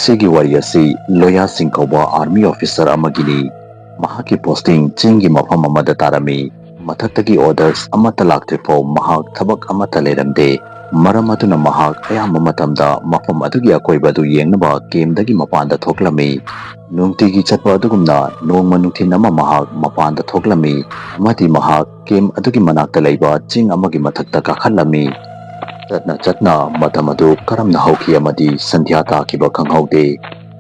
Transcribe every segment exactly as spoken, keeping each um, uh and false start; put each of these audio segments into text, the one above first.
ꯁꯤꯒꯤ ꯋꯥꯔꯤ ꯑꯁꯤ ꯂꯣꯌꯥ ꯁꯤꯡ ꯀꯧꯕ army officer ꯑꯃꯒꯤꯅꯤ꯫ ꯃꯍꯥꯛꯀꯤ posting ꯆꯤꯡꯒꯤ ꯃꯐꯝ ꯑꯃꯗ ꯇꯥꯔꯝꯃꯤ꯫ ꯃꯊꯛꯇꯒꯤ orders ꯑꯃꯠꯇ ꯂꯥꯛꯇ꯭ꯔꯤꯐꯥꯎ ꯃꯍꯥꯛ ꯊꯕꯛ ꯑꯃꯠꯇ ꯂꯩꯔꯝꯗꯦ꯫ ꯃꯔꯝ ꯑꯗꯨꯅ ꯃꯍꯥꯛ ꯑꯌꯥꯝꯕ ꯃꯇꯝꯗ ꯃꯐꯝ ꯑꯗꯨꯒꯤ ꯑꯀꯣꯏꯕ ꯑꯗꯨ ꯌꯦꯡꯅꯕ campꯇꯒꯤ ꯃꯄꯥꯟꯗ ꯊꯣꯛꯂꯝꯃꯤ꯫ ꯅꯨꯡꯇꯤꯒꯤ ꯆꯠꯄ ꯑꯗꯨꯒꯨꯝꯅ ꯅꯣꯡꯃ ꯅꯨꯡꯊꯤꯜ ꯑꯃ ꯃꯍꯥꯛ ꯃꯄꯥꯟꯗ ꯊꯣꯛꯂꯝꯃꯤ ꯑꯃꯗꯤ ꯃꯍꯥꯛ camp ꯑꯗꯨꯒꯤ ꯃꯅꯥꯛꯇ ꯂꯩꯕ ꯆꯤꯡ ꯑꯃꯒꯤ ꯃꯊꯛꯇ ꯀꯥꯈꯠꯂꯝꯃꯤ꯫ ꯆꯠꯅ ꯆꯠꯅ ꯃꯇꯝ ꯑꯗꯨ ꯀꯔꯝꯅ ꯍꯧꯈꯤ ꯑꯃꯗꯤ ꯁꯟꯙ꯭ꯌꯥ ꯇꯥꯈꯤꯕ ꯈꯪꯍꯧꯗꯦ꯫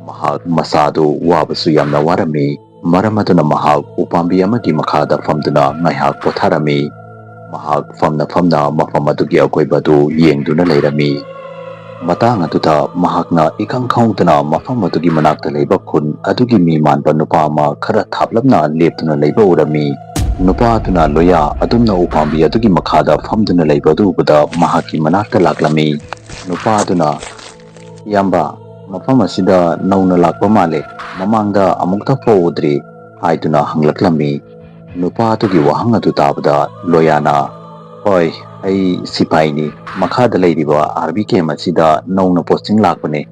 ꯃꯍꯥꯛ ꯃꯁꯥꯗꯨ ꯋꯥꯕꯁꯨ ꯌꯥꯝꯅ ꯋꯥꯔꯝꯃꯤ꯫ ꯃꯔꯝ ꯑꯗꯨꯅ ꯃꯍꯥꯛ ꯎꯄꯥꯝꯕꯤ ꯑꯃꯒꯤ ꯃꯈꯥꯗ ꯐꯝꯗꯨꯅ ꯉꯥꯏꯍꯥꯛ ꯄꯣꯊꯥꯔꯝꯃꯤ꯫ ꯃꯍꯥꯛ ꯐꯝꯅ ꯐꯝꯅ ꯃꯐꯝ ꯑꯗꯨꯒꯤ ꯑꯀꯣꯏꯕ ꯑꯗꯨ ꯌꯦꯡꯗꯨꯅ ꯂꯩꯔꯝꯃꯤ꯫ ꯃꯇꯥꯡ ꯑꯗꯨꯗ ꯃꯍꯥꯛꯅ ꯏꯈꯪ ꯈꯪꯍꯧꯗꯅ ꯃꯐꯝ ꯑꯗꯨꯒꯤ ꯃꯅꯥꯛꯇ ꯂꯩꯕ ꯈꯨꯟ ꯑꯗꯨꯒꯤ ꯃꯤ ꯃꯥꯟꯕ ꯅꯨꯄꯥ ꯑꯃ ꯈꯔ ꯊꯥꯞꯂꯞꯅ ꯂꯦꯞꯇꯨꯅ ꯂꯩꯕ ꯎꯔꯝꯃꯤ꯫ ꯅꯨꯄꯥ ꯑꯗꯨꯅ ꯂꯣꯌꯥ ꯑꯗꯨꯝꯅ ꯎꯄꯥꯝꯕꯤ ꯑꯗꯨꯒꯤ ꯃꯈꯥꯗ ꯐꯝꯗꯨꯅ ꯂꯩꯕ ꯑꯗꯨ ꯎꯕꯗ ꯃꯍꯥꯛꯀꯤ ꯃꯅꯥꯛꯇ ꯂꯥꯛꯂꯝꯃꯤ꯫ ꯅꯨꯄꯥ ꯑꯗꯨꯅ, "ꯏꯌꯥꯝꯕ, ꯃꯐꯝ ꯑꯁꯤꯗ ꯅꯧꯅ ꯂꯥꯛꯄ ꯃꯥꯜꯂꯦ, ꯃꯃꯥꯡꯗ ꯑꯃꯨꯛꯇ ꯐꯥꯎ ꯎꯗ꯭ꯔꯤ," ꯍꯥꯏꯗꯨꯅ ꯍꯪꯂꯛꯂꯝꯃꯤ꯫ ꯅꯨꯄꯥ ꯑꯗꯨꯒꯤ ꯋꯥꯍꯪ ꯑꯗꯨ ꯇꯥꯕꯗ ꯂꯣꯌꯥꯅ, "ꯍꯣꯏ, ꯑꯩ ꯁꯤꯐꯥꯏꯅꯤ, ꯃꯈꯥꯗ ꯂꯩꯔꯤꯕ army camp ꯑꯁꯤꯗ ꯅꯧꯅ posting ꯂꯥꯛꯄꯅꯦ,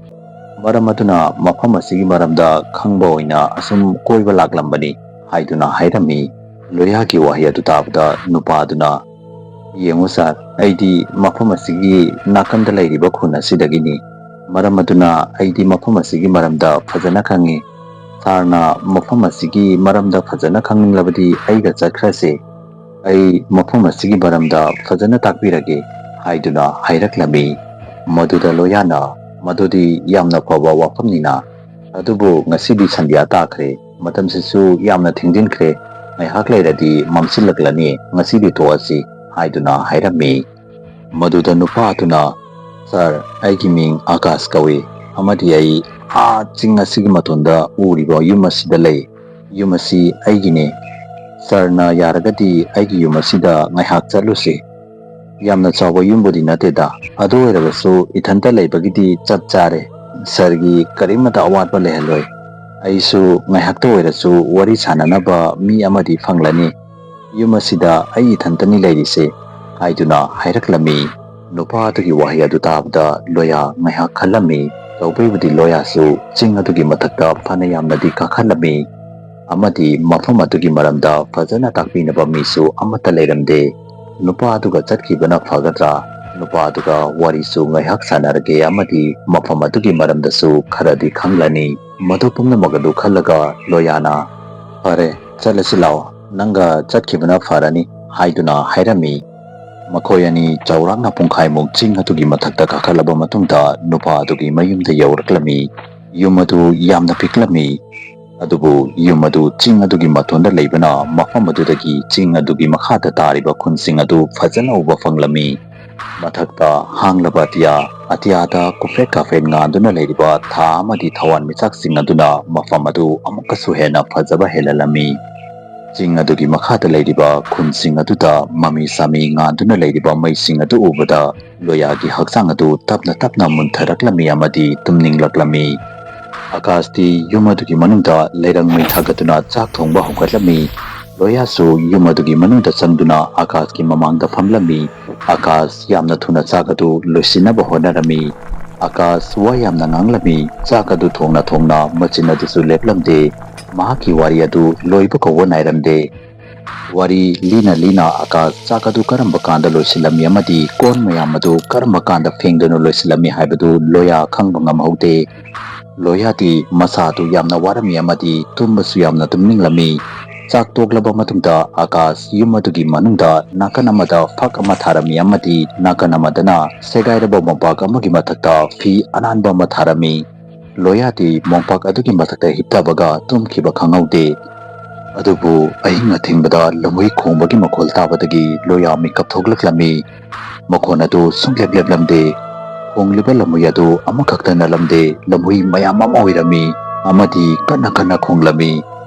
ꯃꯔꯝ ꯑꯗꯨꯅ ꯃꯐꯝ ꯑꯁꯤꯒꯤ ꯃꯔꯝꯗ ꯈꯪꯕ ꯑꯣꯏꯅ ꯑꯁꯨꯝ ꯀꯣꯏꯕ ꯂꯥꯛꯂꯝꯕꯅꯤ," ꯍꯥꯏꯗꯨꯅ ꯍꯥꯏꯔꯝꯃꯤ꯫ ꯂꯣꯌꯥꯒꯤ ꯋꯥꯍꯩ ꯑꯗꯨ ꯇꯥꯕꯗ ꯅꯨꯄꯥ ꯑꯗꯨꯅ, "ꯌꯦꯡꯉꯨ sir, ꯑꯩꯗꯤ ꯃꯐꯝ ꯑꯁꯤꯒꯤ ꯅꯥꯀꯟꯗ ꯂꯩꯔꯤꯕ ꯈꯨꯟ ꯑꯁꯤꯗꯒꯤꯅꯤ, ꯃꯔꯝ ꯑꯗꯨꯅ ꯑꯩꯗꯤ ꯃꯐꯝ ꯑꯁꯤꯒꯤ ꯃꯔꯝꯗ ꯐꯖꯅ ꯈꯪꯉꯤ꯫ Sirꯅ ꯃꯐꯝ ꯑꯁꯤꯒꯤ ꯃꯔꯝꯗ ꯐꯖꯅ ꯈꯪꯅꯤꯡꯂꯕꯗꯤ ꯑꯩꯒ ꯆꯠꯈ꯭ꯔꯁꯦ꯫ ꯑꯩ ꯃꯐꯝ ꯑꯁꯤꯒꯤ ꯃꯔꯝꯗ ꯐꯖꯅ ꯇꯥꯛꯄꯤꯔꯒꯦ," ꯍꯥꯏꯗꯨꯅ ꯍꯥꯏꯔꯛꯂꯝꯃꯤ꯫ ꯃꯗꯨꯗ ꯂꯣꯌꯥꯅ, "ꯃꯗꯨꯗꯤ ꯌꯥꯝꯅ ꯐꯕ ꯋꯥꯐꯝꯅꯤꯅ, ꯑꯗꯨꯕꯨ ꯉꯁꯤꯗꯤ ꯁꯟꯙ꯭ꯌꯥ ꯇꯥꯈ꯭ꯔꯦ, ꯃꯇꯝꯁꯤꯁꯨ ꯌꯥꯝꯅ ꯊꯦꯡꯖꯤꯟꯈ꯭ꯔꯦ, ꯉꯥꯏꯍꯥꯛ ꯂꯩꯔꯗꯤ ꯃꯝꯁꯤꯜꯂꯛꯂꯅꯤ, ꯉꯁꯤꯗꯤ ꯇꯣꯛꯑꯁꯤ," ꯍꯥꯏꯗꯨꯅ ꯍꯥꯏꯔꯝꯃꯤ꯫ ꯃꯗꯨꯗ ꯅꯨꯄꯥ ꯑꯗꯨꯅ, "Sir, ꯑꯩꯒꯤ ꯃꯤꯡ ꯑꯀꯥꯁ ꯀꯧꯏ, ꯑꯃꯗꯤ ꯑꯩ ꯑꯥ ꯆꯤꯡ ꯑꯁꯤꯒꯤ ꯃꯇꯣꯟꯗ ꯎꯔꯤꯕ ꯌꯨꯝ ꯑꯁꯤꯗ ꯂꯩ꯫ ꯌꯨꯝ ꯑꯁꯤ ꯑꯩꯒꯤꯅꯤ꯫ Sirꯅ ꯌꯥꯔꯒꯗꯤ ꯑꯩꯒꯤ ꯌꯨꯝ ꯑꯁꯤꯗ ꯉꯥꯏꯍꯥꯛ ꯆꯠꯂꯨꯁꯤ꯫ ꯌꯥꯝꯅ ꯆꯥꯎꯕ ꯌꯨꯝꯕꯨꯗꯤ ꯅꯠꯇꯦꯗ, ꯑꯗꯨ ꯑꯣꯏꯔꯕꯁꯨ ꯏꯊꯟꯇ ꯂꯩꯕꯒꯤꯗꯤ ꯆꯞ ꯆꯥꯔꯦ꯫ Sirꯒꯤ ꯀꯔꯤꯃꯇ ꯑꯋꯥꯠꯄ ꯂꯩꯍꯜꯂꯣꯏ꯫ ꯑꯩꯁꯨ ꯉꯥꯏꯍꯥꯛꯇ ꯑꯣꯏꯔꯁꯨ ꯋꯥꯔꯤ ꯁꯥꯟꯅꯅꯕ ꯃꯤ ꯑꯃꯗꯤ ꯐꯪꯂꯅꯤ꯫ ꯌꯨꯝ ꯑꯁꯤꯗ ꯑꯩ ꯏꯊꯟꯇꯅꯤ ꯂꯩꯔꯤꯁꯦ," ꯍꯥꯏꯗꯨꯅ ꯍꯥꯏꯔꯛꯂꯝꯃꯤ꯫ ꯅꯨꯄꯥ ꯑꯗꯨꯒꯤ ꯋꯥꯍꯩ ꯑꯗꯨ ꯇꯥꯕꯗ ꯂꯣꯌꯥ ꯉꯥꯏꯍꯥꯛ ꯈꯜꯂꯝꯃꯤ꯫ ꯇꯧꯕꯤꯕꯗꯤ ꯂꯣꯌꯥꯁꯨ ꯆꯤꯡ ꯑꯗꯨꯒꯤ ꯃꯊꯛꯇ ꯐꯅ ꯌꯥꯝꯅꯗꯤ ꯀꯥꯈꯠꯂꯝꯃꯤ ꯑꯃꯗꯤ ꯃꯐꯝ ꯑꯗꯨꯒꯤ ꯃꯔꯝꯗ ꯐꯖꯅ ꯇꯥꯛꯄꯤꯅꯕ ꯃꯤꯁꯨ ꯑꯃꯠꯇ ꯂꯩꯔꯝꯗꯦ꯫ ꯅꯨꯄꯥ ꯑꯗꯨꯒ ꯆꯠꯈꯤꯕꯅ ꯐꯒꯗ꯭ꯔꯥ? ꯅꯨꯄꯥ ꯑꯗꯨꯒ ꯋꯥꯔꯤꯁꯨ ꯉꯥꯏꯍꯥꯛ ꯁꯥꯟꯅꯔꯒꯦ ꯑꯃꯗꯤ ꯃꯐꯝ ꯑꯗꯨꯒꯤ ꯃꯔꯝꯗꯁꯨ ꯈꯔꯗꯤ ꯈꯪꯂꯅꯤ꯫ ꯃꯗꯨ ꯄꯨꯝꯅꯃꯛ ꯑꯗꯨ ꯈꯜꯂꯒ ꯂꯣꯌꯥꯅ, "ꯐꯔꯦ, ꯆꯠꯂꯁꯤ ꯂꯥꯛꯑꯣ, ꯅꯪꯒ ꯆꯠꯈꯤꯕꯅ ꯐꯔꯅꯤ," ꯍꯥꯏꯗꯨꯅ ꯍꯥꯏꯔꯝꯃꯤ꯫ ꯃꯈꯣꯏ ꯑꯅꯤ ꯆꯥꯎꯔꯥꯛꯅ ꯄꯨꯡꯈꯥꯏꯃꯨꯛ ꯆꯤꯡ ꯑꯗꯨꯒꯤ ꯃꯊꯛꯇ ꯀꯥꯈꯠꯂꯕ ꯃꯇꯨꯡꯗ ꯅꯨꯄꯥ ꯑꯗꯨꯒꯤ ꯃꯌꯨꯝꯗ ꯌꯧꯔꯛꯂꯝꯃꯤ꯫ ꯌꯨꯝ ꯑꯗꯨ ꯌꯥꯝꯅ ꯄꯤꯛꯂꯝꯃꯤ꯫ ꯑꯗꯨꯕꯨ ꯌꯨꯝ ꯑꯗꯨ ꯆꯤꯡ ꯑꯗꯨꯒꯤ ꯃꯇꯣꯟꯗ ꯂꯩꯕꯅ ꯃꯐꯝ ꯑꯗꯨꯗꯒꯤ ꯆꯤꯡ ꯑꯗꯨꯒꯤ ꯃꯈꯥꯗ ꯇꯥꯔꯤꯕ ꯈꯨꯟꯁꯤꯡ ꯑꯗꯨ ꯐꯖꯅ ꯎꯕ ꯐꯪꯂꯝꯃꯤ꯫ ꯃꯊꯛꯇ ꯍꯥꯡꯂꯕ ꯑꯇꯤꯌꯥ, ꯑꯇꯤꯌꯥꯗ ꯀꯨꯐꯦꯠ ꯀꯥꯐꯦꯠ ꯉꯥꯟꯗꯨꯅ ꯂꯩꯔꯤꯕ ꯊꯥ ꯑꯃꯗꯤ ꯊꯋꯥꯟꯃꯤꯆꯥꯛꯁꯤꯡ ꯑꯗꯨꯅ ꯃꯐꯝ ꯑꯗꯨ ꯑꯃꯨꯛꯀꯁꯨ ꯍꯦꯟꯅ ꯐꯖꯕ ꯍꯦꯜꯍꯜꯂꯝꯃꯤ꯫ ꯆꯤꯡ ꯑꯗꯨꯒꯤ ꯃꯈꯥꯗ ꯂꯩꯔꯤꯕ ꯈꯨꯟꯁꯤꯡ ꯑꯗꯨꯗ ꯃꯃꯤ ꯁꯥꯃꯤ ꯉꯥꯟꯗꯨꯅ ꯂꯩꯔꯤꯕ ꯃꯩꯁꯤꯡ ꯑꯗꯨ ꯎꯕꯗ ꯂꯣꯌꯥꯒꯤ ꯍꯛꯆꯥꯡ ꯑꯗꯨ ꯇꯞꯅ ꯇꯞꯅ ꯃꯨꯟꯊꯔꯛꯂꯝꯃꯤ ꯑꯃꯗꯤ ꯇꯨꯝꯅꯤꯡꯂꯛꯂꯝꯃꯤ꯫ ꯑꯀꯥꯁꯇꯤ ꯌꯨꯝ ꯑꯗꯨꯒꯤ ꯃꯅꯨꯡꯗ ꯂꯩꯔꯪ ꯃꯩ ꯊꯥꯒꯠꯇꯨꯅ ꯆꯥꯛ ꯊꯣꯡꯕ ꯍꯧꯒꯠꯂꯝꯃꯤ꯫ ꯂꯣꯌꯥꯁꯨ ꯌꯨꯝ ꯑꯗꯨꯒꯤ ꯃꯅꯨꯡꯗ ꯆꯪꯗꯨꯅ ꯑꯀꯥꯁꯀꯤ ꯃꯃꯥꯡꯗ ꯐꯝꯂꯝꯃꯤ꯫ ꯑꯀꯥꯁ ꯌꯥꯝꯅ ꯊꯨꯅ ꯆꯥꯛ ꯑꯗꯨ ꯂꯣꯏꯁꯤꯟꯅꯕ ꯍꯣꯠꯅꯔꯝꯃꯤ꯫ ꯑꯀꯥꯁ ꯋꯥ ꯌꯥꯝꯅ ꯉꯥꯡꯂꯝꯃꯤ꯫ ꯆꯥꯛ ꯑꯗꯨ ꯊꯣꯡꯅ ꯊꯣꯡꯅ ꯃꯆꯤꯟ ꯑꯗꯨꯁꯨ ꯂꯦꯞꯂꯝꯗꯦ꯫ ꯃꯍꯥꯛꯀꯤ ꯋꯥꯔꯤ ꯑꯗꯨ ꯂꯣꯏꯕ ꯀꯧꯕ ꯅꯥꯏꯔꯝꯗꯦ꯫ ꯋꯥꯔꯤ ꯂꯤꯅ ꯂꯤꯅ ꯑꯀꯥꯁ ꯆꯥꯛ ꯑꯗꯨ ꯀꯔꯝꯕ ꯀꯥꯟꯗ ꯂꯣꯏꯁꯤꯜꯂꯝꯃꯤ ꯑꯃꯗꯤ ꯀꯣꯟ ꯃꯌꯥꯝ ꯑꯗꯨ ꯀꯔꯝꯕ ꯀꯥꯟꯗ ꯐꯦꯡꯗꯨꯅ ꯂꯣꯏꯁꯤꯜꯂꯝꯃꯤ ꯍꯥꯏꯕꯗꯨ ꯂꯣꯌꯥ ꯈꯪꯕ ꯉꯝꯍꯧꯗꯦ꯫ ꯂꯣꯌꯥꯗꯤ ꯃꯁꯥ ꯑꯗꯨ ꯌꯥꯝꯅ ꯋꯥꯔꯝꯃꯤ ꯑꯃꯗꯤ ꯇꯨꯝꯕꯁꯨ ꯌꯥꯝꯅ ꯇꯨꯝꯅꯤꯡꯂꯝꯃꯤ꯫ ꯆꯥꯛ ꯇꯣꯛꯂꯕ ꯃꯇꯨꯡꯗ ꯑꯀꯥꯁ ꯌꯨꯝ ꯑꯗꯨꯒꯤ ꯃꯅꯨꯡꯗ ꯅꯥꯀꯟ ꯑꯃꯗ ꯐꯛ ꯑꯃ ꯊꯥꯔꯝꯃꯤ ꯑꯃꯗꯤ ꯅꯥꯀꯟ ꯑꯃꯗꯅ ꯁꯦꯒꯥꯏꯔꯕ ꯃꯣꯝꯄꯥꯛ ꯑꯃꯒꯤ ꯃꯊꯛꯇ ꯐꯤ ꯑꯅꯥꯟꯕ ꯑꯃ ꯊꯥꯔꯝꯃꯤ꯫ ꯂꯣꯌꯥꯗꯤ ꯃꯣꯝꯄꯥꯛ ꯑꯗꯨꯒꯤ ꯃꯊꯛꯇ ꯍꯤꯞꯊꯕꯒ ꯇꯨꯝꯈꯤꯕ ꯈꯪꯍꯧꯗꯦ꯫ ꯑꯗꯨꯕꯨ ꯑꯍꯤꯡ ꯑꯊꯦꯡꯕꯗ ꯂꯝꯍꯨꯏ ꯈꯣꯡꯕꯒꯤ ꯃꯈꯣꯜ ꯇꯥꯕꯗꯒꯤ ꯂꯣꯌꯥ ꯃꯤꯀꯞ ꯊꯣꯛꯂꯛꯂꯝꯃꯤ꯫ ꯃꯈꯣꯟ ꯑꯗꯨ ꯁꯨꯡꯂꯦꯞ ꯂꯦꯞꯂꯝꯗꯦ꯫ ꯈꯣꯡꯂꯤꯕ ꯂꯝꯍꯨꯏ ꯑꯗꯨ ꯑꯃꯈꯛꯇ ꯅꯠꯂꯝꯗꯦ, ꯂꯝꯍꯨꯏ ꯃꯌꯥꯝ ꯑꯃ ꯑꯣꯏꯔꯝꯃꯤ ꯑꯃꯗꯤ ꯀꯟꯅ ꯀꯟꯅ ꯈꯣꯡꯂꯝꯃꯤ꯫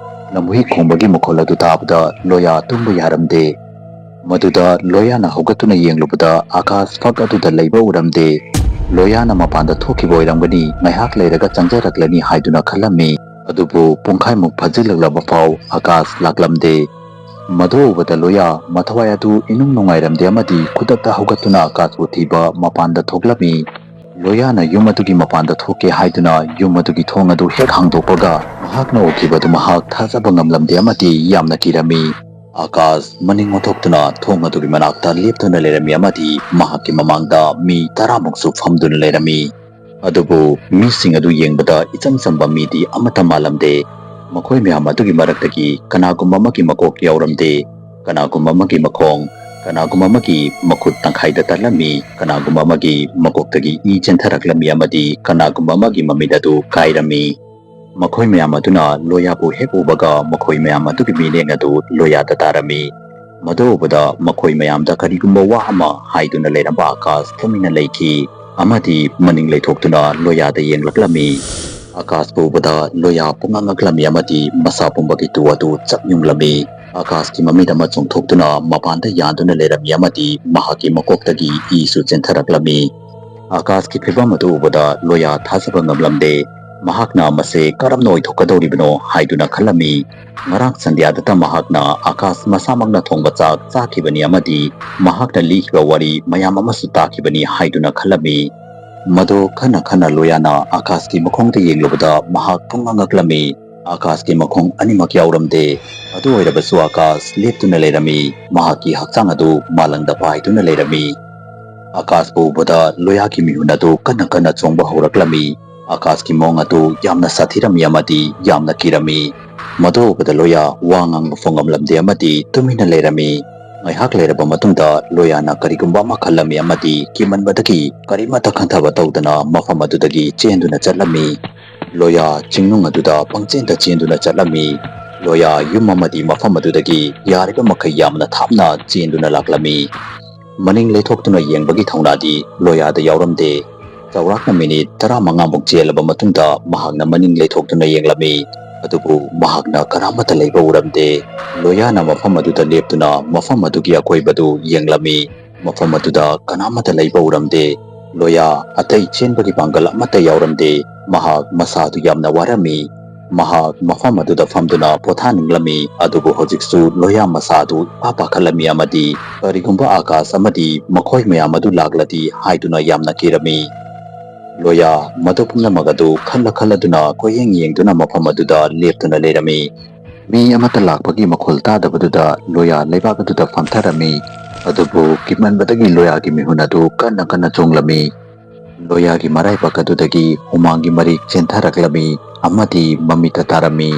ꯂꯝꯍꯨꯏ ꯈꯣꯡꯕꯒꯤ ꯃꯈꯣꯜ ꯑꯗꯨ ꯇꯥꯕꯗ ꯂꯣꯌꯥ ꯇꯨꯝꯕ ꯌꯥꯔꯝꯗꯦ꯫ ꯃꯗꯨꯗ ꯂꯣꯌꯥꯅ ꯍꯧꯒꯠꯇꯨꯅ ꯌꯦꯡꯂꯨꯕꯗ ꯑꯀꯥꯁ ꯐꯛ ꯑꯗꯨꯗ ꯂꯩꯕ ꯎꯔꯝꯗꯦ꯫ ꯂꯣꯌꯥꯅ ꯃꯄꯥꯟꯗ ꯊꯣꯛꯈꯤꯕ ꯑꯣꯏꯔꯝꯒꯅꯤ, ꯉꯥꯏꯍꯥꯛ ꯂꯩꯔꯒ ꯆꯪꯖꯔꯛꯂꯅꯤ ꯍꯥꯏꯗꯨꯅ ꯈꯜꯂꯝꯃꯤ꯫ ꯑꯗꯨꯕꯨ ꯄꯨꯡꯈꯥꯏꯃꯨꯛ ꯐꯥꯖꯤꯜꯂꯛꯂꯕ ꯐꯥꯎ ꯑꯀꯥꯁ ꯂꯥꯛꯂꯝꯗꯦ꯫ ꯃꯗꯨ ꯎꯕꯗ ꯂꯣꯌꯥ ꯃꯊꯋꯥꯏ ꯑꯗꯨ ꯏꯅꯨꯡ ꯅꯨꯡꯉꯥꯏꯔꯝꯗꯦ ꯑꯃꯗꯤ ꯈꯨꯗꯛꯇ ꯍꯧꯒꯠꯇꯨꯅ ꯑꯀꯥꯁꯄꯨ ꯊꯤꯕ ꯃꯄꯥꯟꯗ ꯊꯣꯛꯂꯝꯃꯤ꯫ ꯂꯣꯌꯥꯅ ꯌꯨꯝ ꯑꯗꯨꯒꯤ ꯃꯄꯥꯟꯗ ꯊꯣꯛꯀꯦ ꯍꯥꯏꯗꯨꯅ ꯌꯨꯝ ꯑꯗꯨꯒꯤ ꯊꯣꯡ ꯑꯗꯨ ꯍꯦꯛ ꯍꯥꯡꯗꯣꯛꯄꯒ, ꯃꯍꯥꯛꯅ ꯎꯈꯤꯕꯗꯨ ꯃꯍꯥꯛ ꯊꯥꯖꯕ ꯉꯝꯂꯝꯗꯦ ꯑꯃꯗꯤ ꯌꯥꯝꯅ ꯀꯤꯔꯝꯃꯤ꯫ ꯑꯀꯥꯁ ꯃꯅꯤꯡ ꯑꯣꯟꯊꯣꯛꯇꯨꯅ ꯊꯣꯡ ꯑꯗꯨꯒꯤ ꯃꯅꯥꯛꯇ ꯂꯦꯞꯇꯨꯅ ꯂꯩꯔꯝꯃꯤ ꯑꯃꯗꯤ ꯃꯍꯥꯛꯀꯤ ꯃꯃꯥꯡꯗ ꯃꯤ ꯇꯔꯥꯃꯨꯛꯁꯨ ꯐꯝꯗꯨꯅ ꯂꯩꯔꯝꯃꯤ꯫ ꯑꯗꯨꯕꯨ ꯃꯤꯁꯤꯡ ꯑꯗꯨ ꯌꯦꯡꯕꯗ ꯏꯆꯝ ꯆꯝꯕ ꯃꯤꯗꯤ ꯑꯃꯠꯇ ꯃꯥꯜꯂꯝꯗꯦ꯫ ꯃꯈꯣꯏ ꯃꯌꯥꯝ ꯑꯗꯨꯒꯤ ꯃꯔꯛꯇꯒꯤ ꯀꯅꯥꯒꯨꯝꯕ ꯑꯃꯒꯤ ꯃꯀꯣꯛ ꯌꯥꯎꯔꯝꯗꯦ, ꯀꯅꯥꯒꯨꯝꯕ ꯑꯃꯒꯤ ꯃꯈꯣꯡ, ꯀꯅꯥꯒꯨꯝꯕ ꯑꯃꯒꯤ ꯃꯈꯨꯠ ꯇꯪꯈꯥꯏꯗ ꯇꯠꯂꯝꯃꯤ, ꯀꯅꯥꯒꯨꯝꯕ ꯑꯃꯒꯤ ꯃꯀꯣꯛꯇꯒꯤ ꯏ ꯆꯦꯟꯊꯔꯛꯂꯝꯃꯤ ꯑꯃꯗꯤ ꯀꯅꯥꯒꯨꯝꯕ ꯑꯃꯒꯤ ꯃꯃꯤꯠ ꯑꯗꯨ ꯀꯥꯏꯔꯝꯃꯤ꯫ ꯃꯈꯣꯏ ꯃꯌꯥꯝ ꯑꯗꯨꯅ ꯂꯣꯌꯥꯕꯨ ꯍꯦꯛ ꯎꯕꯒ ꯃꯈꯣꯏ ꯃꯌꯥꯝ ꯑꯗꯨꯒꯤ ꯃꯤꯠꯌꯦꯡ ꯑꯗꯨ ꯂꯣꯌꯥꯗ ꯇꯥꯔꯝꯃꯤ꯫ ꯃꯗꯨ ꯎꯕꯗ ꯃꯈꯣꯏ ꯃꯌꯥꯝꯗ ꯀꯔꯤꯒꯨꯝꯕ ꯋꯥ ꯑꯃ ꯍꯥꯏꯗꯨꯅ ꯂꯩꯔꯝꯕ ꯑꯀꯥꯁ ꯇꯨꯃꯤꯟꯅ ꯂꯩꯈꯤ ꯑꯃꯗꯤ ꯃꯅꯤꯡ ꯂꯩꯊꯣꯛꯇꯨꯅ ꯂꯣꯌꯥꯗ ꯌꯦꯡꯂꯛꯂꯝꯃꯤ꯫ ꯑꯀꯥꯁꯄꯨ ꯎꯕꯗ ꯂꯣꯌꯥ ꯄꯨꯡꯉꯛ ꯉꯛꯂꯝꯃꯤ ꯑꯃꯗꯤ ꯃꯁꯥ ꯄꯨꯝꯕꯒꯤ ꯇꯨ ꯑꯗꯨ ꯆꯞ ꯌꯨꯡꯂꯝꯃꯤ꯫ ꯑꯀꯥꯁꯀꯤ ꯃꯃꯤꯠ ꯑꯃ ꯆꯣꯡꯊꯣꯛꯇꯨꯅ ꯃꯄꯥꯟꯗ ꯌꯥꯟꯗꯨꯅ ꯂꯩꯔꯝꯃꯤ ꯑꯃꯗꯤ ꯃꯍꯥꯛꯀꯤ ꯃꯀꯣꯛꯇꯒꯤ ꯏꯁꯨ ꯆꯦꯟꯊꯔꯛꯂꯝꯃꯤ꯫ ꯑꯀꯥꯁꯀꯤ ꯐꯤꯚꯝ ꯑꯗꯨ ꯎꯕꯗ ꯂꯣꯌꯥ ꯊꯥꯖꯕ ꯉꯝꯂꯝꯗꯦ꯫ ꯃꯍꯥꯛꯅ ꯃꯁꯤ ꯀꯔꯝꯅ ꯑꯣꯏꯊꯣꯛꯀꯗꯧꯔꯤꯕꯅꯣ ꯍꯥꯏꯗꯨꯅ ꯈꯜꯂꯝꯃꯤ꯫ ꯉꯔꯥꯡ ꯁꯟꯙ꯭ꯌꯥꯗꯇ ꯃꯍꯥꯛꯅ ꯑꯀꯥꯁ ꯃꯁꯥꯃꯛꯅ ꯊꯣꯡꯕ ꯆꯥꯛ ꯆꯥꯈꯤꯕꯅꯤ ꯑꯃꯗꯤ ꯃꯍꯥꯛꯅ ꯂꯤꯈꯤꯕ ꯋꯥꯔꯤ ꯃꯌꯥꯝ ꯑꯃꯁꯨ ꯇꯥꯈꯤꯕꯅꯤ ꯍꯥꯏꯗꯨꯅ ꯈꯜꯂꯝꯃꯤ꯫ ꯃꯗꯨ ꯈꯟꯅ ꯈꯟꯅ ꯂꯣꯌꯥꯅ ꯑꯀꯥꯁꯀꯤ ꯃꯈꯣꯡꯗ ꯌꯦꯡꯂꯨꯕꯗ ꯃꯍꯥꯛ ꯄꯨꯡꯉꯛ ꯉꯛꯂꯝꯃꯤ꯫ ꯑꯀꯥꯁꯀꯤ ꯃꯈꯣꯡ ꯑꯅꯤꯃꯛ ꯌꯥꯎꯔꯝꯗꯦ꯫ ꯑꯗꯨ ꯑꯣꯏꯔꯕꯁꯨ ꯑꯀꯥꯁ ꯂꯦꯞꯇꯨꯅ ꯂꯩꯔꯝꯃꯤ꯫ ꯃꯍꯥꯛꯀꯤ ꯍꯛꯆꯥꯡ ꯑꯗꯨ ꯃꯥꯂꯪꯗ ꯄꯥꯏꯗꯨꯅ ꯂꯩꯔꯝꯃꯤ꯫ ꯑꯀꯥꯁꯄꯨ ꯎꯕꯗ ꯂꯣꯌꯥꯒꯤ ꯃꯤꯍꯨꯟ ꯑꯗꯨ ꯀꯟꯅ ꯀꯟꯅ ꯆꯣꯡꯕ ꯍꯧꯔꯛꯂꯝꯃꯤ꯫ ꯑꯀꯥꯁꯀꯤ ꯃꯑꯣꯡ ꯑꯗꯨ ꯌꯥꯝꯅ ꯁꯥꯊꯤꯔꯝꯃꯤ ꯑꯃꯗꯤ ꯌꯥꯝꯅ ꯀꯤꯔꯝꯃꯤ꯫ ꯃꯗꯨ ꯎꯕꯗ ꯂꯣꯌꯥ ꯋꯥ ꯉꯥꯡꯕ ꯐꯥꯎ ꯉꯝꯂꯝꯗꯦ ꯑꯃꯗꯤ ꯇꯨꯃꯤꯟꯅ ꯂꯩꯔꯝꯃꯤ꯫ ꯉꯥꯏꯍꯥꯛ ꯂꯩꯔꯕ ꯃꯇꯨꯡꯗ ꯂꯣꯌꯥꯅ ꯀꯔꯤꯒꯨꯝꯕ ꯑꯃ ꯈꯜꯂꯝꯃꯤ ꯑꯃꯗꯤ ꯀꯤꯃꯟꯕꯗꯒꯤ ꯀꯔꯤꯃꯠꯇ ꯈꯟꯊꯕ ꯇꯧꯗꯅ ꯃꯐꯝ ꯑꯗꯨꯗꯒꯤ ꯆꯦꯟꯗꯨꯅ ꯆꯠꯂꯝꯃꯤ꯫ ꯂꯣꯌꯥ ꯆꯤꯡꯅꯨꯡ ꯑꯗꯨꯗ ꯄꯪꯆꯦꯟꯗ ꯆꯦꯟꯗꯨꯅ ꯆꯠꯂꯝꯃꯤ꯫ ꯂꯣꯌꯥ ꯌꯨꯝ ꯑꯃꯗꯤ ꯃꯐꯝ ꯑꯗꯨꯗꯒꯤ ꯌꯥꯔꯤꯕ ꯃꯈꯩ ꯌꯥꯝꯅ ꯊꯥꯞꯅ ꯆꯦꯟꯗꯨꯅ ꯂꯥꯛꯂꯝꯃꯤ꯫ ꯃꯅꯤꯡ ꯂꯩꯊꯣꯛꯇꯨꯅ ꯌꯦꯡꯕꯒꯤ ꯊꯧꯅꯥꯗꯤ ꯂꯣꯌꯥꯗ ꯌꯥꯎꯔꯝꯗꯦ꯫ ꯆꯥꯎꯔꯥꯛꯅ ꯃꯤꯅꯤꯠ ꯇꯔꯥꯃꯉꯥꯃꯨꯛ ꯆꯦꯜꯂꯕ ꯃꯇꯨꯡꯗ ꯃꯍꯥꯛꯅ ꯃꯅꯤꯡ ꯂꯩꯊꯣꯛꯇꯨꯅ ꯌꯦꯡꯂꯝꯃꯤ꯫ ꯑꯗꯨꯕꯨ ꯃꯍꯥꯛꯅ ꯀꯅꯥꯃꯠꯇ ꯂꯩꯕ ꯎꯔꯝꯗꯦ꯫ ꯂꯣꯌꯥꯅ ꯃꯐꯝ ꯑꯗꯨꯗ ꯂꯦꯞꯇꯨꯅ ꯃꯐꯝ ꯑꯗꯨꯒꯤ ꯑꯀꯣꯏꯕꯗꯨ ꯌꯦꯡꯂꯝꯃꯤ꯫ ꯃꯐꯝ ꯑꯗꯨꯗ ꯀꯅꯥꯃꯠꯇ ꯂꯩꯕ ꯎꯔꯝꯗꯦ꯫ ꯂꯣꯌꯥ ꯑꯇꯩ ꯆꯦꯟꯕꯒꯤ ꯄꯥꯡꯒꯜ ꯑꯃꯠꯇ ꯌꯥꯎꯔꯝꯗꯦ꯫ ꯃꯍꯥꯛ ꯃꯁꯥꯗꯨ ꯌꯥꯝꯅ ꯋꯥꯔꯝꯃꯤ꯫ ꯃꯍꯥꯛ ꯃꯐꯝ ꯑꯗꯨꯗ ꯐꯝꯗꯨꯅ ꯄꯣꯊꯥꯅꯤꯡꯂꯝꯃꯤ, ꯑꯗꯨꯕꯨ ꯍꯧꯖꯤꯛꯁꯨ ꯂꯣꯌꯥ ꯃꯁꯥ ꯑꯗꯨ ꯏꯄꯥ ꯄꯥꯈꯠꯂꯝꯃꯤ ꯑꯃꯗꯤ ꯀꯔꯤꯒꯨꯝꯕ ꯑꯀꯥꯁ ꯑꯃꯗꯤ ꯃꯈꯣꯏ ꯃꯌꯥꯝ ꯑꯗꯨ ꯂꯥꯛꯂꯗꯤ ꯍꯥꯏꯗꯨꯅ ꯌꯥꯝꯅ ꯀꯤꯔꯝꯃꯤ꯫ ꯂꯣꯌꯥ ꯃꯗꯨ ꯄꯨꯝꯅꯃꯛ ꯑꯗꯨ ꯈꯜꯂ ꯈꯜꯂꯗꯨꯅ ꯀꯣꯏꯌꯦꯡ ꯌꯦꯡꯗꯨꯅ ꯃꯐꯝ ꯑꯗꯨꯗ ꯂꯦꯞꯇꯨꯅ ꯂꯩꯔꯝꯃꯤ꯫ ꯃꯤ ꯑꯃꯠꯇ ꯂꯥꯛꯄꯒꯤ ꯃꯈꯣꯜ ꯇꯥꯗꯕꯗꯨꯗ ꯂꯣꯌꯥ ꯂꯩꯕꯥꯛ ꯑꯗꯨꯗ ꯐꯝꯊꯔꯝꯃꯤ꯫ ꯑꯗꯨꯕꯨ ꯀꯤꯃꯟꯕꯗꯒꯤ ꯂꯣꯌꯥꯒꯤ ꯃꯤꯍꯨꯟ ꯑꯗꯨ ꯀꯟꯅ ꯀꯟꯅ ꯆꯣꯡꯂꯝꯃꯤ꯫ ꯂꯣꯌꯥꯒꯤ ꯃꯔꯥꯏꯕꯛ ꯑꯗꯨꯗꯒꯤ ꯍꯨꯃꯥꯡꯒꯤ ꯃꯔꯤꯛ ꯆꯦꯟꯊꯔꯛꯂꯝꯃꯤ ꯑꯃꯗꯤ ꯃꯃꯤꯠꯇ ꯇꯥꯔꯝꯃꯤ꯫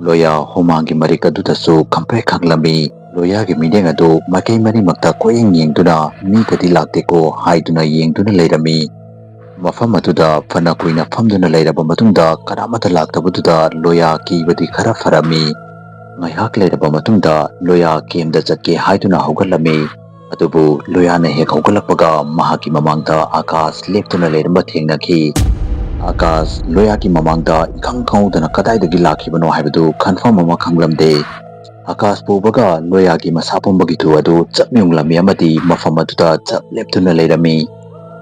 ꯂꯣꯌꯥ ꯍꯨꯃꯥꯡꯒꯤ ꯃꯔꯤꯛ ꯑꯗꯨꯗꯁꯨ ꯈꯪꯄ꯭ꯔꯦꯛ ꯈꯪꯂꯝꯃꯤ꯫ ꯂꯣꯌꯥꯒꯤ ꯃꯤꯠꯌꯦꯡ ꯑꯗꯨ ꯃꯥꯏꯀꯩ ꯃꯔꯤꯃꯛꯇ ꯀꯣꯏꯌꯦꯡ ꯌꯦꯡꯗꯨꯅ ꯃꯤꯒꯗꯤ ꯂꯥꯛꯇꯦꯀꯣ ꯍꯥꯏꯗꯨꯅ ꯌꯦꯡꯗꯨꯅ ꯂꯩꯔꯝꯃꯤ꯫ ꯃꯐꯝ ꯑꯗꯨꯗ ꯐꯅ ꯀꯨꯏꯅ ꯐꯝꯗꯨꯅ ꯂꯩꯔꯕ ꯃꯇꯨꯡꯗ ꯀꯅꯥꯃꯠꯇ ꯂꯥꯛꯇꯕꯗꯨꯗ ꯂꯣꯌꯥ ꯀꯤꯕꯗꯤ ꯈꯔ ꯐꯔꯝꯃꯤ꯫ ꯉꯥꯏꯍꯥꯛ ꯂꯩꯔꯕ ꯃꯇꯨꯡꯗ ꯂꯣꯌꯥ ꯀꯦꯝꯗ ꯆꯠꯀꯦ ꯍꯥꯏꯗꯨꯅ ꯍꯧꯒꯠꯂꯝꯃꯤ꯫ ꯑꯗꯨꯕꯨ ꯂꯣꯌꯥꯅ ꯍꯦꯛ ꯍꯧꯒꯠꯂꯛꯄꯒ ꯃꯍꯥꯛꯀꯤ ꯃꯃꯥꯡꯗ ꯑꯥꯀꯥꯁ ꯂꯦꯞꯇꯨꯅ ꯂꯩꯔꯝꯕ ꯊꯦꯡꯅꯈꯤ꯫ ꯑꯥꯀꯥꯁ ꯂꯣꯌꯥꯒꯤ ꯃꯃꯥꯡꯗ ꯏꯈꯪ ꯈꯪꯍꯧꯗꯅ ꯀꯗꯥꯏꯗꯒꯤ ꯂꯥꯛꯈꯤꯕꯅꯣ ꯍꯥꯏꯕꯗꯨ ꯈꯟꯐꯝ ꯑꯃ ꯈꯪꯂꯝꯗꯦ꯫ ꯑꯥꯀꯥꯁꯄꯨ ꯎꯕꯒ ꯂꯣꯌꯥꯒꯤ ꯃꯁꯥ ꯄꯨꯝꯕꯒꯤ ꯊꯨ ꯑꯗꯨ ꯆꯞ ꯌꯨꯡꯂꯝꯃꯤ ꯑꯃꯗꯤ ꯃꯐꯝ ꯑꯗꯨꯗ ꯆꯞ ꯂꯦꯞꯇꯨꯅ ꯂꯩꯔꯝꯃꯤ꯫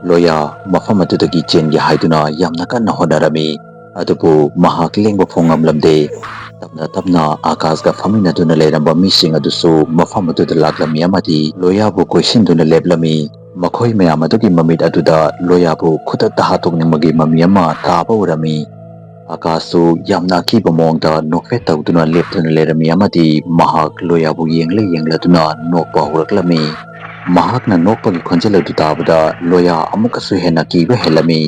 ꯂꯣꯌꯥ ꯃꯐꯝ ꯑꯗꯨꯗꯒꯤ ꯆꯦꯟꯒꯦ ꯍꯥꯏꯗꯨꯅ ꯌꯥꯝꯅ ꯀꯟꯅ ꯍꯣꯠꯅꯔꯝꯃꯤ꯫ ꯑꯗꯨꯕꯨ ꯃꯍꯥꯛ ꯂꯦꯡꯕ ꯐꯥꯎ ꯉꯝꯂꯝꯗꯦ꯫ ꯇꯞꯅ ꯇꯞꯅ ꯑꯥꯀꯥꯁꯀ ꯐꯝꯃꯤꯟꯅꯗꯨꯅ ꯂꯩꯔꯝꯕ ꯃꯤꯁꯤꯡ ꯑꯗꯨꯁꯨ ꯃꯐꯝ ꯑꯗꯨꯗ ꯂꯥꯛꯂꯝꯃꯤ ꯑꯃꯗꯤ ꯂꯣꯌꯥꯕꯨ ꯀꯣꯏꯁꯤꯟꯗꯨꯅ ꯂꯦꯞꯂꯝꯃꯤ꯫ ꯃꯈꯣꯏ ꯃꯌꯥꯝ ꯑꯗꯨꯒꯤ ꯃꯃꯤꯠ ꯑꯗꯨꯗ ꯂꯣꯌꯥꯕꯨ ꯈꯨꯗꯛꯇ ꯍꯥꯠꯇꯣꯛꯅꯤꯡꯕꯒꯤ ꯃꯃꯤ ꯑꯃ ꯇꯥꯕ ꯎꯔꯝꯃꯤ꯫ ꯑꯥꯀꯥꯁꯁꯨ ꯌꯥꯝꯅ ꯑꯀꯤꯕ ꯃꯑꯣꯡꯗ ꯅꯣꯛꯐꯦꯠ ꯇꯧꯗꯨꯅ ꯂꯦꯞꯇꯨꯅ ꯂꯩꯔꯝꯃꯤ ꯑꯃꯗꯤ ꯃꯍꯥꯛ ꯂꯣꯌꯥꯕꯨ ꯌꯦꯡꯂ ꯌꯦꯡꯂꯗꯨꯅ ꯅꯣꯛꯄ ꯍꯧꯔꯛꯂꯝꯃꯤ꯫ ꯃꯍꯥꯛꯅ ꯅꯣꯛꯄꯒꯤ ꯈꯣꯟꯖꯦꯜ ꯑꯗꯨ ꯇꯥꯕꯗ ꯂꯣꯌꯥ ꯑꯃꯨꯛꯀꯁꯨ ꯍꯦꯟꯅ ꯀꯤꯕ ꯍꯦꯜꯂꯝꯃꯤ꯫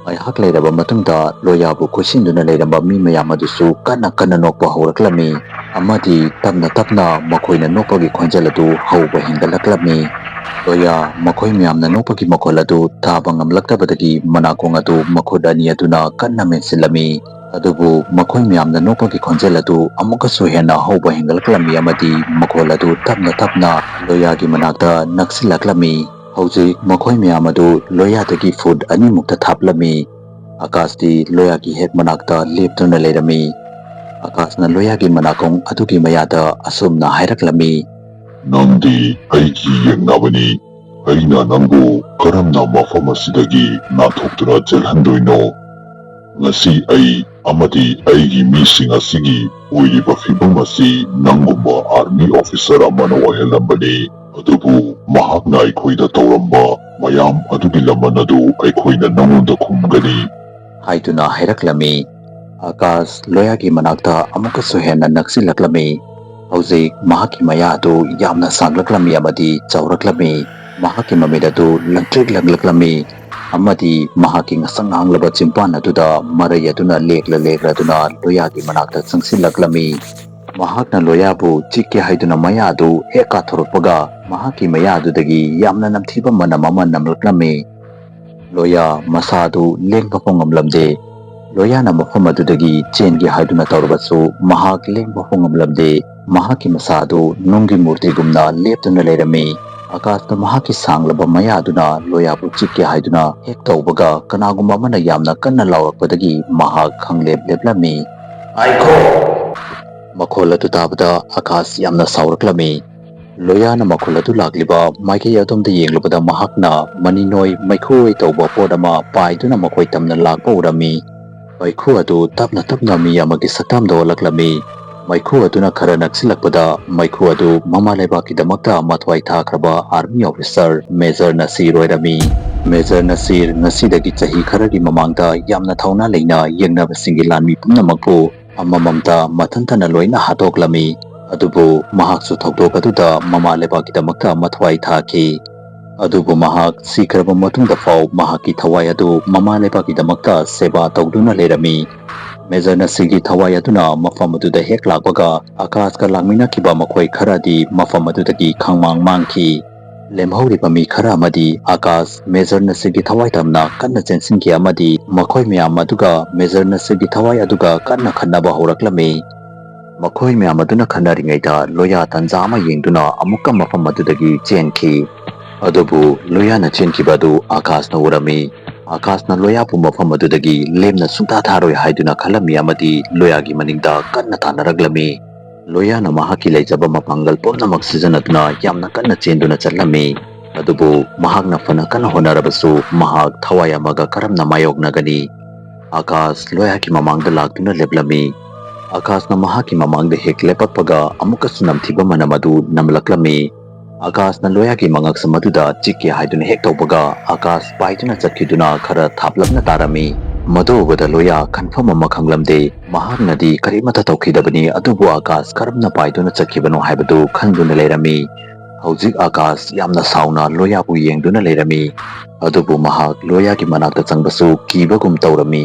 ꯉꯥꯏꯍꯥꯛ ꯂꯩꯔꯕ ꯃꯇꯨꯡꯗ ꯂꯣꯌꯥꯕꯨ ꯀꯣꯏꯁꯤꯟꯗꯨꯅ ꯂꯩꯔꯝꯕ ꯃꯤ ꯃꯌꯥꯝ ꯑꯗꯨꯁꯨ ꯀꯟꯅ ꯀꯟꯅ ꯅꯣꯛꯄ ꯍꯧꯔꯛꯂꯝꯃꯤ ꯑꯃꯗꯤ ꯇꯞꯅ ꯇꯞꯅ ꯃꯈꯣꯏꯅ ꯅꯣꯛꯄꯒꯤ ꯈꯣꯟꯖꯦꯜ ꯑꯗꯨ ꯍꯧꯕ ꯍꯦꯟꯒꯠꯂꯛꯂꯝꯃꯤ꯫ ꯂꯣꯌꯥ ꯃꯈꯣꯏ ꯃꯌꯥꯝꯅ ꯅꯣꯛꯄꯒꯤ ꯃꯈꯣꯜ ꯑꯗꯨ ꯇꯥꯕ ꯉꯝꯂꯛꯇꯕꯗꯒꯤ ꯃꯅꯥꯀꯣꯡ ꯑꯗꯨ ꯃꯈꯨꯠ ꯑꯅꯤ ꯑꯗꯨꯅ ꯀꯟꯅ ꯃꯦꯟꯁꯤꯜꯂꯝꯃꯤ꯫ ꯑꯗꯨꯕꯨ ꯃꯈꯣꯏ ꯃꯌꯥꯝꯅ ꯅꯣꯛꯄꯒꯤ ꯈꯣꯟꯖꯦꯜ ꯑꯗꯨ ꯑꯃꯨꯛꯀꯁꯨ ꯍꯦꯟꯅ ꯍꯧꯕ ꯍꯦꯟꯒꯠꯂꯛꯂꯝꯃꯤ ꯑꯃꯗꯤ ꯃꯈꯣꯜ ꯑꯗꯨ ꯇꯞꯅ ꯇꯞꯅ ꯂꯣꯌꯥꯒꯤ ꯃꯅꯥꯛꯇ ꯅꯛꯁꯤꯜꯂꯛꯂꯝꯃꯤ꯫ ꯍꯧꯖꯤꯛ ꯃꯈꯣꯏ ꯃꯌꯥꯝ ꯑꯗꯨ ꯂꯣꯌꯥꯗꯒꯤ ꯐꯨꯠ ꯑꯅꯤꯃꯨꯛꯇ ꯊꯥꯞꯂꯝꯃꯤ꯫ ꯑꯥꯀꯥꯁꯇꯤ ꯂꯣꯌꯥꯒꯤ ꯍꯦꯛ ꯃꯅꯥꯛꯇ ꯂꯦꯞꯇꯨꯅ ꯂꯩꯔꯝꯃꯤ꯫ ꯑꯥꯀꯥꯁꯅ ꯂꯣꯌꯥꯒꯤ ꯃꯅꯥꯀꯣꯡ ꯑꯗꯨꯒꯤ ꯃꯌꯥꯗ ꯑꯁꯨꯝꯅ ꯍꯥꯏꯔꯛꯂꯝꯃꯤ, "ꯅꯪꯗꯤ ꯑꯩꯒꯤ ꯌꯦꯛꯅꯕꯅꯤ꯫ ꯑꯩꯅ ꯅꯪꯕꯨ ꯀꯔꯝꯅ ꯃꯐꯝ ꯑꯁꯤꯗꯒꯤ ꯅꯥꯟꯊꯣꯛꯇꯨꯅ ꯆꯦꯜꯍꯟꯗꯣꯏꯅꯣ? ꯉꯁꯤ ꯑꯩ ꯑꯃꯗꯤ ꯑꯩꯒꯤ ꯃꯤꯁꯤꯡ ꯑꯁꯤꯒꯤ ꯑꯣꯏꯔꯤꯕ ꯐꯤꯚꯝ ꯑꯁꯤ ꯅꯪꯒꯨꯝꯕ ꯑꯥꯔꯃꯤ ꯑꯣꯐꯤꯁꯔ ꯑꯃꯅ ꯑꯣꯏꯍꯜꯂꯝꯕꯅꯤ꯫ ꯑꯗꯨꯕꯨ ꯃꯍꯥꯛꯅ ꯑꯩꯈꯣꯏꯗ ꯇꯧꯔꯝꯕ ꯃꯌꯥꯝ ꯑꯗꯨꯒꯤ ꯂꯃꯟ ꯑꯗꯨ ꯑꯩꯈꯣꯏꯅ ꯅꯉꯣꯟꯗ ꯈꯨꯝꯒꯅꯤ" ꯍꯥꯏꯗꯨꯅ ꯍꯥꯏꯔꯛꯂꯝꯃꯤ꯫ ꯑꯀꯥꯁ ꯂꯣꯌꯥꯒꯤ ꯃꯅꯥꯛꯇ ꯑꯃꯨꯛꯀꯁꯨ ꯍꯦꯟꯅ ꯅꯛꯁꯤꯜꯂꯛꯂꯝꯃꯤ꯫ ꯍꯧꯖꯤꯛ ꯃꯍꯥꯛꯀꯤ ꯃꯌꯥ ꯑꯗꯨ ꯌꯥꯝꯅ ꯁꯥꯡꯂꯛꯂꯝꯃꯤ ꯑꯃꯗꯤ ꯆꯥꯎꯔꯛꯂꯝꯃꯤ꯫ ꯃꯍꯥꯛꯀꯤ ꯃꯃꯤꯠ ꯑꯗꯨ ꯂꯪꯇ꯭ꯔꯤꯛ ꯂꯪꯂꯛꯂꯝꯃꯤ ꯑꯃꯗꯤ ꯃꯍꯥꯛꯀꯤ ꯉꯁꯪ ꯉꯥꯡꯂꯕ ꯆꯤꯝꯄꯥꯟ ꯑꯗꯨꯗ ꯃꯔꯩ ꯑꯗꯨꯅ ꯂꯦꯛꯂ ꯂꯦꯛꯂꯗꯨꯅ ꯂꯣꯌꯥꯒꯤ ꯃꯅꯥꯛꯇ ꯆꯪꯁꯤꯜꯂꯛꯂꯝꯃꯤ꯫ ꯃꯍꯥꯛꯅ ꯂꯣꯌꯥꯕꯨ ꯆꯤꯛꯀꯦ ꯍꯥꯏꯗꯨꯅ ꯃꯌꯥ ꯑꯗꯨ ꯍꯦꯛ ꯀꯥꯊꯣꯔꯛꯄꯒ, ꯃꯍꯥꯛꯀꯤ ꯃꯌꯥ ꯑꯗꯨꯗꯒꯤ ꯌꯥꯝꯅ ꯅꯝꯊꯤꯕ ꯃꯅꯝ ꯑꯃ ꯅꯝꯂꯛꯂꯝꯃꯤ꯫ ꯂꯣꯌꯥ ꯃꯁꯥ ꯑꯗꯨ ꯂꯦꯡꯕ ꯐꯥꯎ ꯉꯝꯂꯝꯗꯦ꯫ ꯂꯣꯌꯥꯅ ꯃꯐꯝ ꯑꯗꯨꯗꯒꯤ ꯆꯦꯟꯒꯦ ꯍꯥꯏꯗꯨꯅ ꯇꯧꯔꯕꯁꯨ, ꯃꯍꯥꯛ ꯂꯦꯡꯕ ꯐꯥꯎ ꯉꯝꯂꯝꯗꯦ꯫ ꯃꯍꯥꯛꯀꯤ ꯃꯁꯥ ꯑꯗꯨ ꯅꯨꯡꯒꯤ ꯃꯨꯔꯇꯤꯒꯨꯝꯅ ꯂꯦꯞꯇꯨꯅ ꯂꯩꯔꯝꯃꯤ꯫ ꯑꯀꯥꯁꯅ ꯃꯍꯥꯛꯀꯤ ꯁꯥꯡꯂꯕ ꯃꯌꯥ ꯑꯗꯨꯅ ꯂꯣꯌꯥꯕꯨ ꯆꯤꯛꯀꯦ ꯍꯥꯏꯗꯨꯅ ꯍꯦꯛ ꯇꯧꯕꯒ, ꯀꯅꯥꯒꯨꯝꯕ ꯑꯃꯅ ꯌꯥꯝꯅ ꯀꯟꯅ ꯂꯥꯎꯔꯛꯄꯗꯒꯤ ꯃꯍꯥꯛ ꯈꯪꯂꯦꯞ ꯂꯦꯞꯂꯝꯃꯤ꯫ "ꯉꯥꯏꯈꯣ!" ꯃꯈꯣꯜ ꯑꯗꯨ ꯇꯥꯕꯗ ꯑꯀꯥꯁ ꯌꯥꯝꯅ ꯁꯥꯎꯔꯛꯂꯝꯃꯤ꯫ ꯂꯣꯌꯥꯅ ꯃꯈꯣꯜ ꯑꯗꯨ ꯂꯥꯛꯂꯤꯕ ꯃꯥꯏꯀꯩ ꯑꯗꯣꯝꯗ ꯌꯦꯡꯂꯨꯕꯗ, ꯃꯍꯥꯛꯅ ꯃꯅꯤꯅꯣꯏ ꯃꯩꯈꯨ ꯑꯣꯏ ꯇꯧꯕ ꯄꯣꯠ ꯑꯃ ꯄꯥꯏꯗꯨꯅ ꯃꯈꯣꯏ ꯇꯝꯅ ꯂꯥꯛꯄ ꯎꯔꯝꯃꯤ꯫ ꯃꯩꯈꯨ ꯑꯗꯨ ꯇꯞꯅ ꯇꯞꯅ ꯃꯤ ꯑꯃꯒꯤ ꯁꯛꯇꯝꯗ ꯑꯣꯜꯂꯛꯂꯝꯃꯤ꯫ ꯃꯩꯈꯨ ꯑꯗꯨꯅ ꯈꯔ ꯅꯛꯁꯤꯜꯂꯛꯄꯗ, ꯃꯩꯈꯨ ꯑꯗꯨ ꯃꯃꯥ ꯂꯩꯕꯥꯛꯀꯤꯗꯃꯛꯇ ꯃꯊ꯭ꯋꯥꯏ ꯊꯥꯈ꯭ꯔꯕ ꯑꯥꯔꯃꯤ ꯑꯣꯐꯤꯁꯔ ꯃꯦꯖꯔ ꯅꯁꯤꯔ ꯑꯣꯏꯔꯝꯃꯤ꯫ ꯃꯦꯖꯔ ꯅꯁꯤꯔ ꯉꯁꯤꯗꯒꯤ ꯆꯍꯤ ꯈꯔꯒꯤ ꯃꯃꯥꯡꯗ ꯌꯥꯝꯅ ꯊꯧꯅꯥ ꯂꯩꯅ ꯌꯦꯡꯅꯕꯁꯤꯡꯒꯤ ꯂꯥꯟꯃꯤ ꯄꯨꯝꯅꯃꯛꯄꯨ ꯑꯃꯃꯝꯇ ꯃꯊꯟꯇꯅ ꯂꯣꯏꯅ ꯍꯥꯠꯇꯣꯛꯂꯝꯃꯤ꯫ ꯑꯗꯨꯕꯨ ꯃꯍꯥꯛꯁꯨ ꯊꯧꯗꯣꯛ ꯑꯗꯨꯗ ꯃꯃꯥ ꯂꯩꯕꯥꯛꯀꯤꯗꯃꯛꯇ ꯃꯊ꯭ꯋꯥꯏ ꯊꯥꯈꯤ꯫ ꯑꯗꯨꯕꯨ ꯃꯍꯥꯛ ꯁꯤꯈ꯭ꯔꯕ ꯃꯇꯨꯡꯗ ꯐꯥꯎ ꯃꯍꯥꯛꯀꯤ ꯊꯋꯥꯏ ꯑꯗꯨ ꯃꯃꯥ ꯂꯩꯕꯥꯛꯀꯤꯗꯃꯛꯇ ꯁꯦꯕꯥ ꯇꯧꯗꯨꯅ ꯂꯩꯔꯝꯃꯤ꯫ ꯃꯦꯖꯔ ꯅꯁꯤꯔꯒꯤ ꯊꯋꯥꯏ ꯑꯗꯨꯅ ꯃꯐꯝ ꯑꯗꯨꯗ ꯍꯦꯛ ꯂꯥꯛꯄꯒ, ꯑꯀꯥꯁꯀ ꯂꯥꯛꯃꯤꯟꯅꯈꯤꯕ ꯃꯈꯣꯏ ꯈꯔꯗꯤ ꯃꯐꯝ ꯑꯗꯨꯗꯒꯤ ꯈꯪꯃꯥꯡ ꯃꯥꯡꯈꯤ꯫ ꯂꯦꯝꯍꯧꯔꯤꯕ ꯃꯤ ꯈꯔ ꯑꯃꯗꯤ ꯑꯀꯥꯁ ꯃꯦꯖꯔ ꯅꯁꯤꯔꯒꯤ ꯊꯋꯥꯏ ꯇꯝꯅ ꯀꯟꯅ ꯆꯦꯟꯁꯤꯟꯈꯤ ꯑꯃꯗꯤ ꯃꯈꯣꯏ ꯃꯌꯥꯝ ꯑꯗꯨꯒ ꯃꯦꯖꯔ ꯅꯁꯤꯔꯒꯤ ꯊꯋꯥꯏ ꯑꯗꯨꯒ ꯀꯟꯅ ꯈꯠꯅꯕ ꯍꯧꯔꯛꯂꯝꯃꯤ꯫ ꯃꯈꯣꯏ ꯃꯌꯥꯝ ꯑꯗꯨꯅ ꯈꯠꯅꯔꯤꯉꯩꯗ ꯂꯣꯌꯥ ꯇꯟꯖꯥ ꯑꯃ ꯌꯦꯡꯗꯨꯅ ꯑꯃꯨꯛꯀ ꯃꯐꯝ ꯑꯗꯨꯗꯒꯤ ꯆꯦꯟꯈꯤ꯫ ꯑꯗꯨꯕꯨ ꯂꯣꯌꯥꯅ ꯆꯦꯟꯈꯤꯕ ꯑꯗꯨ ꯑꯀꯥꯁꯅ ꯎꯔꯝꯃꯤ꯫ ꯑꯀꯥꯁꯅ ꯂꯣꯌꯥꯕꯨ ꯃꯐꯝ ꯑꯗꯨꯗꯒꯤ ꯂꯦꯝꯅ ꯁꯨꯡꯊꯥ ꯊꯥꯔꯣꯏ ꯍꯥꯏꯗꯨꯅ ꯈꯜꯂꯝꯃꯤ ꯑꯃꯗꯤ ꯂꯣꯌꯥꯒꯤ ꯃꯅꯤꯡꯗ ꯀꯟꯅ ꯇꯥꯟꯅꯔꯛꯂꯝꯃꯤ꯫ ꯂꯣꯌꯥꯅ ꯃꯍꯥꯛꯀꯤ ꯂꯩꯖꯕ ꯃꯄꯥꯡꯒꯜ ꯄꯨꯝꯅꯃꯛ ꯁꯤꯖꯤꯟꯅꯗꯨꯅ ꯌꯥꯝꯅ ꯀꯟꯅ ꯆꯦꯟꯗꯨꯅ ꯆꯠꯂꯝꯃꯤ꯫ ꯑꯗꯨꯕꯨ ꯃꯍꯥꯛꯅ ꯐꯅ ꯀꯟꯅ ꯍꯣꯠꯅꯔꯕꯁꯨ, ꯃꯍꯥꯛ ꯊꯋꯥꯏ ꯑꯃꯒ ꯀꯔꯝꯅ ꯃꯥꯌꯣꯛꯅꯒꯅꯤ? ꯑꯀꯥꯁ ꯂꯣꯌꯥꯒꯤ ꯃꯃꯥꯡꯗ ꯂꯥꯛꯇꯨꯅ ꯂꯦꯞꯂꯝꯃꯤ꯫ ꯑꯀꯥꯁꯅ ꯃꯍꯥꯛꯀꯤ ꯃꯃꯥꯡꯗ ꯍꯦꯛ ꯂꯦꯞꯄꯛꯄꯒ, ꯑꯃꯨꯛꯀꯁꯨ ꯅꯝꯊꯤꯕ ꯃꯅꯝ ꯑꯗꯨ ꯅꯝꯂꯛꯂꯝꯃꯤ꯫ ꯑꯀꯥꯁꯅ ꯂꯣꯌꯥꯒꯤ ꯃꯉꯛꯁꯝ ꯑꯗꯨꯗ ꯆꯤꯛꯀꯦ ꯍꯥꯏꯗꯨꯅ ꯍꯦꯛ ꯇꯧꯕꯒ, ꯑꯀꯥꯁ ꯄꯥꯏꯗꯨꯅ ꯆꯠꯈꯤꯗꯨꯅ ꯈꯔ ꯊꯥꯞꯂꯞꯅ ꯇꯥꯔꯝꯃꯤ꯫ ꯃꯗꯨ ꯎꯕꯗ ꯂꯣꯌꯥ ꯈꯟꯐꯝ ꯑꯃ ꯈꯪꯂꯝꯗꯦ꯫ ꯃꯍꯥꯛꯅꯗꯤ ꯀꯔꯤꯃꯠꯇ ꯇꯧꯈꯤꯗꯕꯅꯤ, ꯑꯗꯨꯕꯨ ꯑꯀꯥꯁ ꯀꯔꯝꯅ ꯄꯥꯏꯗꯨꯅ ꯆꯠꯈꯤꯕꯅꯣ ꯍꯥꯏꯕꯗꯨ ꯈꯪꯗꯨꯅ ꯂꯩꯔꯝꯃꯤ꯫ ꯍꯧꯖꯤꯛ ꯑꯀꯥꯁ ꯌꯥꯝꯅ ꯁꯥꯎꯅ ꯂꯣꯌꯥꯕꯨ ꯌꯦꯡꯗꯨꯅ ꯂꯩꯔꯝꯃꯤ꯫ ꯑꯗꯨꯕꯨ ꯃꯍꯥꯛ ꯂꯣꯌꯥꯒꯤ ꯃꯅꯥꯛꯇ ꯆꯪꯕꯁꯨ ꯀꯤꯕꯒꯨꯝ ꯇꯧꯔꯝꯃꯤ꯫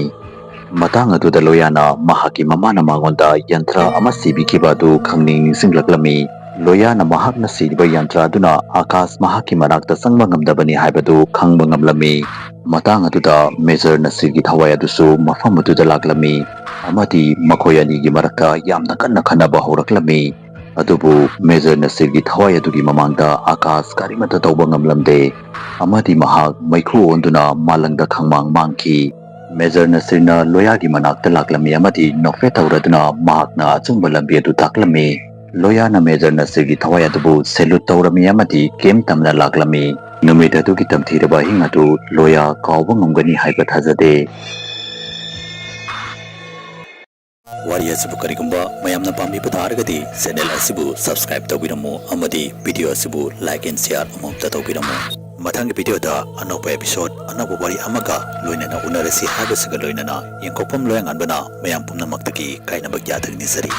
ꯃꯇꯥꯡ ꯑꯗꯨꯗ ꯂꯣꯌꯥꯅ ꯃꯍꯥꯛꯀꯤ ꯃꯃꯥꯅ ꯃꯉꯣꯟꯗ ꯌꯟꯇ꯭ꯔ ꯑꯃ ꯁꯤꯕꯤꯈꯤꯕ ꯑꯗꯨ ꯈꯪꯅꯤꯡ ꯅꯤꯡꯁꯤꯡꯂꯛꯂꯝꯃꯤ꯫ ꯂꯣꯌꯥꯅ ꯃꯍꯥꯛꯅ ꯁꯤꯔꯤꯕ ꯌꯟꯇ꯭ꯔ ꯑꯗꯨꯅ ꯑꯀꯥꯁ ꯃꯍꯥꯛꯀꯤ ꯃꯅꯥꯛꯇ ꯆꯪꯕ ꯉꯝꯗꯕꯅꯤ ꯍꯥꯏꯕꯗꯨ ꯈꯪꯕ ꯉꯝꯂꯝꯃꯤ꯫ ꯃꯇꯥꯡ ꯑꯗꯨꯗ ꯃꯦꯖꯔ ꯅꯁꯤꯔꯒꯤ ꯊꯋꯥꯏ ꯑꯗꯨꯁꯨ ꯃꯐꯝ ꯑꯗꯨꯗ ꯂꯥꯛꯂꯝꯃꯤ, ꯑꯃꯗꯤ ꯃꯈꯣꯏ ꯑꯅꯤꯒꯤ ꯃꯔꯛꯇ ꯌꯥꯝꯅ ꯀꯟꯅ ꯈꯟꯅꯕ ꯍꯧꯔꯛꯂꯝꯃꯤ꯫ ꯑꯗꯨꯕꯨ ꯃꯦꯖꯔ ꯅꯁꯤꯔꯒꯤ ꯊꯋꯥꯏ ꯑꯗꯨꯒꯤ ꯃꯃꯥꯡꯗ ꯑꯀꯥꯁ ꯀꯔꯤꯃꯠꯇ ꯇꯧꯕ ꯉꯝꯂꯝꯗꯦ, ꯑꯃꯗꯤ ꯃꯍꯥꯛ ꯃꯩꯈꯨ ꯑꯣꯟꯗꯨꯅ ꯃꯥꯂꯪꯗ ꯈꯪꯃꯥꯡ ꯃꯥꯡꯈꯤ꯫ ꯃꯦꯖꯔ ꯅꯁꯤꯔꯅ ꯂꯣꯌꯥꯒꯤ ꯃꯅꯥꯛꯇ ꯂꯥꯛꯂꯝꯃꯤ ꯑꯃꯗꯤ ꯅꯣꯛꯐꯦꯠ ꯇꯧꯔꯗꯨꯅ ꯃꯍꯥꯛꯅ ꯑꯆꯨꯝꯕ ꯂꯝꯕꯤ ꯑꯗꯨ ꯇꯥꯛꯂꯝꯃꯤ꯫ ꯂꯣꯌꯥꯅ ꯃꯦꯖꯔ ꯅꯁꯤꯔꯒꯤ ꯊꯋꯥꯏ ꯑꯗꯨꯕꯨ ꯁꯦꯂꯨꯠ ꯇꯧꯔꯝꯃꯤ ꯑꯃꯗꯤ ꯀꯦꯝ ꯇꯝꯅ ꯂꯥꯛꯂꯝꯃꯤ꯫ ꯅꯨꯃꯤꯠ ꯑꯗꯨꯒꯤ ꯇꯝꯊꯤꯔꯕ ꯑꯍꯤꯡ ꯑꯗꯨ ꯂꯣꯌꯥ ꯀꯥꯎꯕ ꯉꯝꯒꯅꯤ ꯍꯥꯏꯕ ꯊꯥꯖꯗꯦ꯫ ꯋꯥꯔꯤ ꯑꯁꯤꯕꯨ ꯀꯔꯤꯒꯨꯝꯕ ꯃꯌꯥꯝꯅ ꯄꯥꯝꯕꯤꯕ ꯇꯥꯔꯒꯗꯤ, ꯆꯦꯅꯦꯜ ꯑꯁꯤꯕꯨ ꯁꯕꯁꯀ꯭ꯔꯥꯏꯕ ꯇꯧꯕꯤꯔꯝꯃꯨ ꯑꯃꯗꯤ ꯚꯤꯗꯤꯑꯣ ꯑꯁꯤꯕꯨ ꯂꯥꯏꯛ ꯑꯦꯟ ꯁꯤꯌꯥꯔ ꯑꯃꯃꯝꯇ ꯇꯧꯕꯤꯔꯝꯃꯨ꯫ ꯃꯊꯪꯒꯤ ꯚꯤꯗꯤꯑꯣꯗ ꯑꯅꯧꯕ ꯑꯦꯄꯤꯁꯣꯗ, ꯑꯅꯧꯕ ꯋꯥꯔꯤ ꯑꯃꯒ ꯂꯣꯏꯅꯅ ꯎꯅꯔꯁꯤ ꯍꯥꯏꯕꯁꯤꯒ ꯂꯣꯏꯅꯅ ꯌꯦꯡꯊꯣꯛꯐꯝ ꯂꯣꯌꯥꯉꯥꯟꯕꯅ ꯃꯌꯥꯝ ꯄꯨꯝꯅꯃꯛꯇꯒꯤ ꯀꯥꯏꯅꯕ ꯌꯥꯊꯪ ꯅꯤꯖꯔꯤ꯫